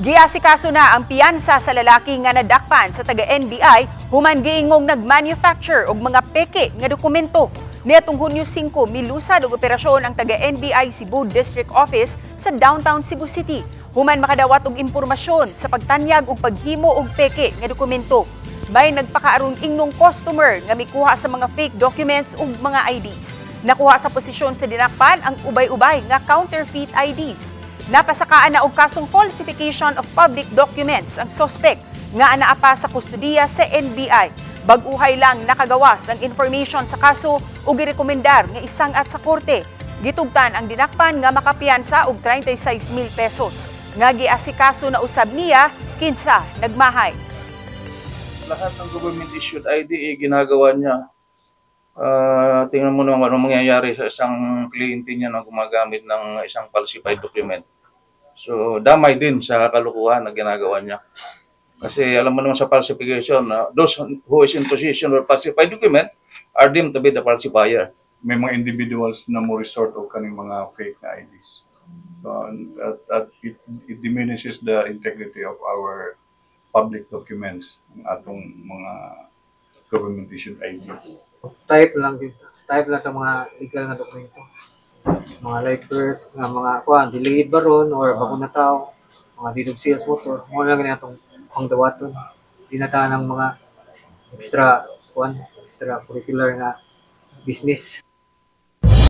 Giasikaso na ang piyansa sa lalaki nga nadakpan sa taga-NBI human giingong nag-manufacture og mga peke nga dokumento. Niadtong Hunyo 5, milusad og operasyon ang taga-NBI Cebu District Office sa downtown Cebu City human makadawat og impormasyon sa pagtanyag og paghimo og peke nga dokumento. May nagpakaaron ingnong customer nga mikuha sa mga fake documents ug mga IDs. Nakuha sa posisyon sa dinakpan ang ubay-ubay nga counterfeit IDs. Napasakaan na og kasong falsification of public documents ang suspect nga anaa pa sa kustodiya sa NBI. Bag-uhay lang nakagawas ang information sa kaso ug girekomendar nga isang-at sa korte. Gitugtan ang dinakpan nga makapiyansa og 36,000 pesos nga giasikaso na usab niya kinsa nagmahay. Lahat ng government issued ID eh, ginagawa niya. Tingnan mo naman anong mangyayari sa isang kliyente niya na gumagamit ng isang falsified document. So, damay din sa kalukuhan na ginagawa niya. Kasi alam mo naman sa falsification, those who is in possession of falsified document are deemed to be the falsifier. May mga individuals na mo resort og kaning mga fake na IDs. So, at it diminishes the integrity of our public documents, ang atong mga government issued ID. Type lang din. Type lang itong mga legal nga dokumento. Mga live birth, nga mga kuan, delayed ba ron or bago na tao, mga deed of sales motor, mo lang gani atong pangdawaton. Di na ta ng mga extra kuan, extra curricular nga business.